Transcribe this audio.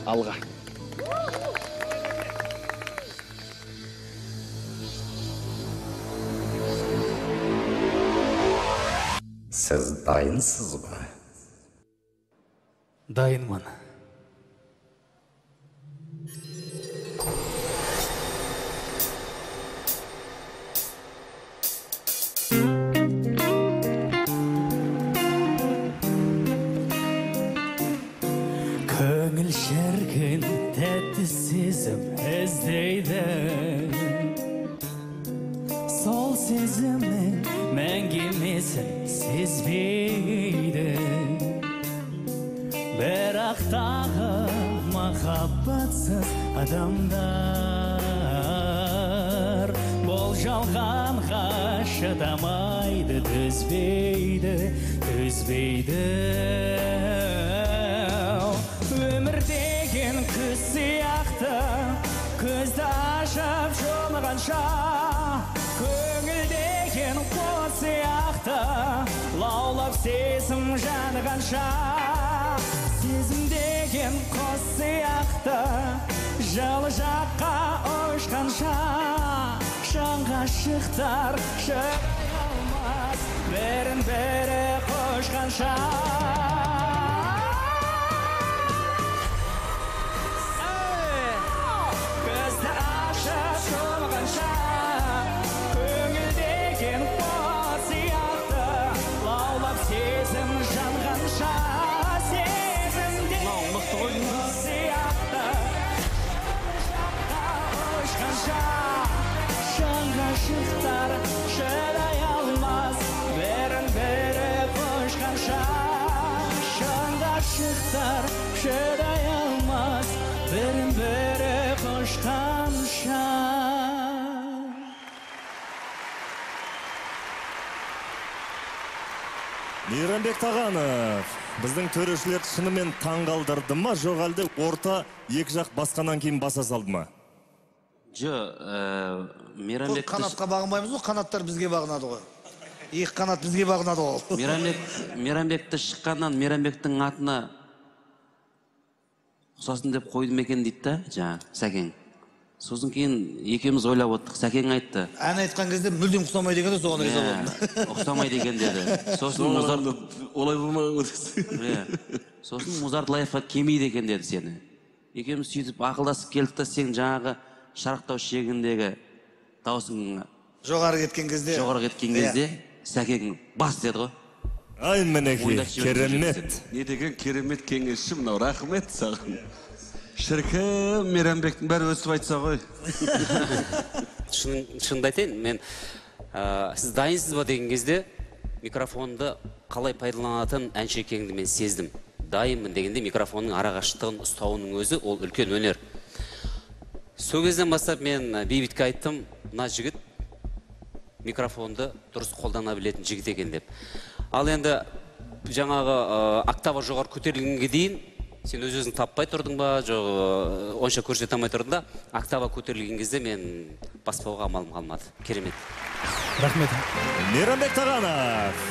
Алға. Сіз дайынсыз ба? Дайынмын. Көңіл шіркін тәтті сезім іздейді. Сол сезімнің мәңгемесін сезбейді. Бірақ тағы махаббатсыз адамдар бұл жалғанға шыдамайды, төзбейді, төзбейді. Өмір деген күз сияқты, көзді ашып жұмғанша, көңіл деген қос сияқты, лаулап сезім жанғанша. Сезім деген қос сияқты, жылы жаққа ұшқанша, жан ғашықтар шыдай алмас, бірін бірі құшқанша. Көзді ашып жұмғанша, көңіл деген қос сияқты, лаулап сезім жанғанша. Сезім деген қос сияқты, жаққа ұшқанша, жан ғашықтар шыдай алмас, бірін бірі құшқанша. Жан ғашықтар шыдай алмас, бірін бірі құшқанша. Мейрамбек Тағанов, біздің төрешілер шынымен таңғалдырды ма, жоқ әлде орта екі жақ басқаннан кейін баса салды ма? Жоқ, Мейрамбекті... Қанатқа бағынбаймыз ғой, қанаттар бізге бағынады ғой. Екі қанат бізге бағынады ғой. Мейрамбекті шыққаннан Мейрамбектің атына ұқсасын деп қойдым екен дейді да, жаңа Сәкең. Сосын кейін екеуміз ойлап отырдық, Сәкең айтты. Ән айтқан кезде мүлдем ұқсамайды екен, соған риза болдым. Ұқсамайды екен деді. Сосын Музарт олай болмаған ғой десең. Сосын Музарт лайфқа келмейді екен деді сені. Екеуміз сөйтіп ақылдасып келдік та, сен жаңағы шарықтау шегіндегі даусың жоғары кеткен кезде, жоғары кеткен кезде Сәкең бас деді ғой. Ай, мінекей, керемет. Не деген керемет кеңесші мынау, рахмет саған. Шіркін, Мейрамбектің бәрі өсіп айтса ғой. Шынымды айтайын, мен сіз дайынсыз ба деген кезде микрофонды қалай пайдаланатын әнші екеніңді мен сездім. Дайынмын дегенде микрофонның арақашықтығын ұстауының өзі ол үлкен өнер. Сол кезден бастап мен Бейбітке айттым, мына жігіт микрофонды дұрыс қолдана білетін жігіт екен деп. Ал енді жаңағы октава жоғары көтерілгенге дейін сен өз-өзіңді таппай тұрдың ба, жоқ онша көрсете алмай тұрдың да, октава көтерілген кезде мен баспауға амалым қалмады. Керемет. Рахмет. Мейрамбек Тағанов.